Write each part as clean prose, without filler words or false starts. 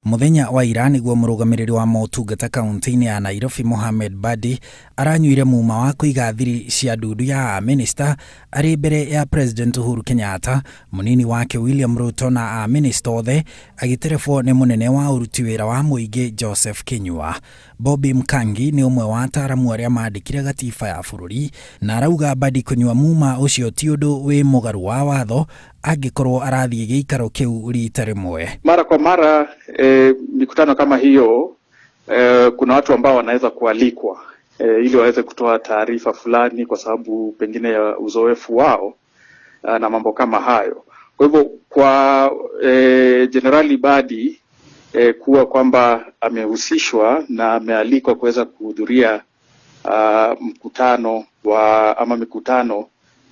Mũthenya wa ira nĩguo mũrũgamĩrĩri wa motungata kaunti-inĩ ya Nairobi Mohamed Badi aranyuire muma wa kũiga thiri cia ndundu ya amĩnĩsta arĩ mbere ya President Uhuru Kenyatta, mũnini wake William Ruto na amĩnĩsta othe, agĩterebwo nĩ mũnene wa ũruti wĩra wa mũingĩ Joseph Kinyua. Bobby Mkangi nĩ ũmwe wa ataaramu arĩa mandĩkire gatiba ya bũrũri na arauga Badi kũnyua muma ũcio ti ũndũ wĩ mũgarũ wa watho angĩkorwo arathiĩ gĩikaro kĩu rita rĩmwe. Mara kwa mara mikutano kama hiyo kuna watu ambao wanaweza kualikwa ili waweze kutoa taarifa fulani kwa sababu pengine ya uzoefu wao na mambo kama hayo. Kwa hivyo kwa Jenerali Badi kuwa kwamba amehusishwa na amealikwa kuweza kuhudhuria mkutano wa ama mikutano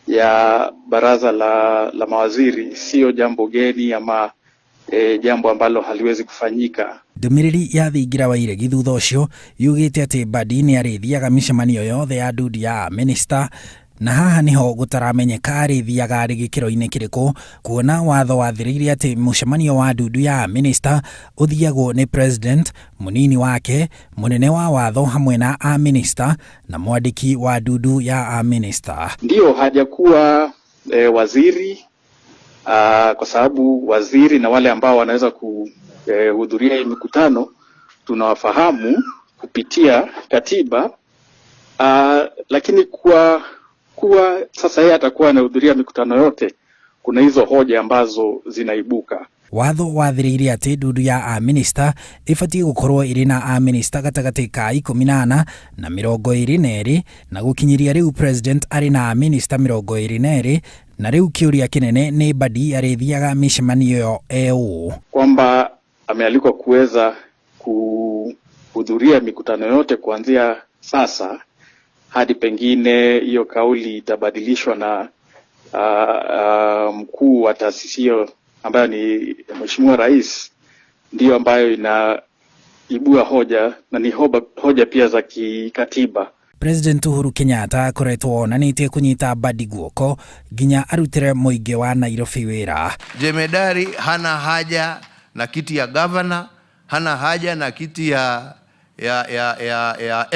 ya baraza la mawaziri sio jambo geni ama jambo ambalo haliwezi kufanyika. Ndũmĩrĩri ya thingira wa iregi thutha ũcio yugĩte atĩ Badi nĩ arĩthiaga mĩcemanio yothe ya ndundu ya amĩnĩsta, na haha nĩho gũtaramenyeka arĩthiaga arĩ gĩkĩro-inĩ kĩrĩkũ, kuona watho wathĩrĩirie atĩ mũcemanio wa ndundu ya amĩnĩsta ũthiagwo nĩ president, mũnini wake, mũnene wa watho hamwe na amĩnĩsta na mwandĩki wa ndundu ya amĩnĩsta. Ndiyo, hajakuwa waziri kwa sababu waziri na wale ambao wanaweza kuhudhuria hii mikutano tunawafahamu kupitia katiba lakini kwa kuwa sasa yeye atakuwa anahudhuria mikutano yote, kuna hizo hoja ambazo zinaibuka. Watho wathĩrĩirie atĩ ndundu ya amĩnĩsta ĩbatiĩ gũkorwo ĩrĩ na amĩnĩsta gatagatĩ ka 14 na 22, na gũkinyĩria rĩu president arĩ na amĩnĩsta 22, na rĩu kĩũria kĩnene nĩ Badi arĩthiaga mĩcemanio ĩyo e ũũ. Kwamba amealikwa kuweza kuhudhuria mikutano yote kuanzia sasa hadi pengine hiyo kauli itabadilishwa na mkuu wa taasisi hiyo ambayo ni Mheshimiwa Rais, ndiyo ambayo inaibua hoja na ni hoja pia za kikatiba. President Uhuru Kenyatta akoretwo onanĩtie kũnyita Badi guoko nginya arutĩre mũingĩ wa Nairobi wĩra. Jemedari hana haja na kiti ya gavana, hana haja na kiti ya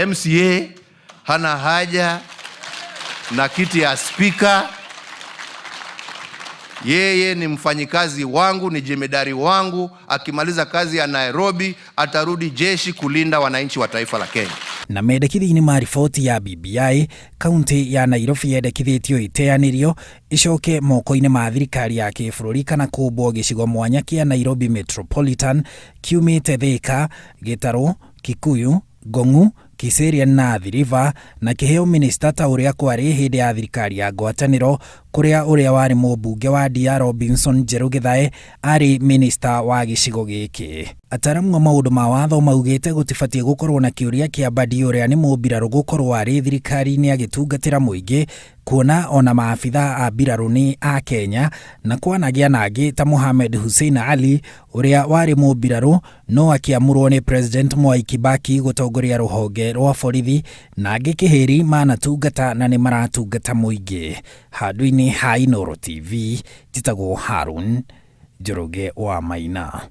MCA, hana haja na kiti ya spika. Yeye ni mfanyikazi wangu, ni jemedari wangu. Akimaliza kazi ya Nairobi atarudi jeshi kulinda wananchi wa taifa la Kenya. Na mendekithia-inĩ ma riboti ya BBI, kaunti ya Nairobi yendekithĩtio ĩteanĩrio ĩcoke moko-inĩ ma thirikari ya kĩbũrũri kana kũmbwo gĩcigo mwanya kĩa Nairobi Metropolitan kiumĩte Thika, Gĩtarũ, Kikuyu, Ngong'u, Kiserian na Athi River, na kĩheo minista ta ũrĩa kwarĩ hĩndĩ ya thirikari ya ngwatanĩro, kũrĩa ũrĩa warĩ mũmbunge wa Ndia Robinson Njerũ Githae arĩ minista wa gĩcigo gĩkĩ. Ataramu a maũndũ ma watho maugĩte gũtibatiĩ gũkorwo na kĩũria kĩa Badi ũrĩa nĩ mũmbirarũ gũkorwo arĩ thirikari-inĩ agĩtungatĩra mũingĩ, kuona ona maabitha a mbirarũ nĩ a Kenya, na kwanagĩa na angĩ ta Mohamed Hussein Ali ũrĩa warĩ mũmbirarũ no akĩamũrwo nĩ President Mwai Kibaki gũtongoria rũhonge rwa borithi, na angĩ kĩhĩri manatungata na nĩ maratungata mũingĩ. Handũ-inĩ ha Inooro TV, njĩtagwo Harun Njoroge wa Maina.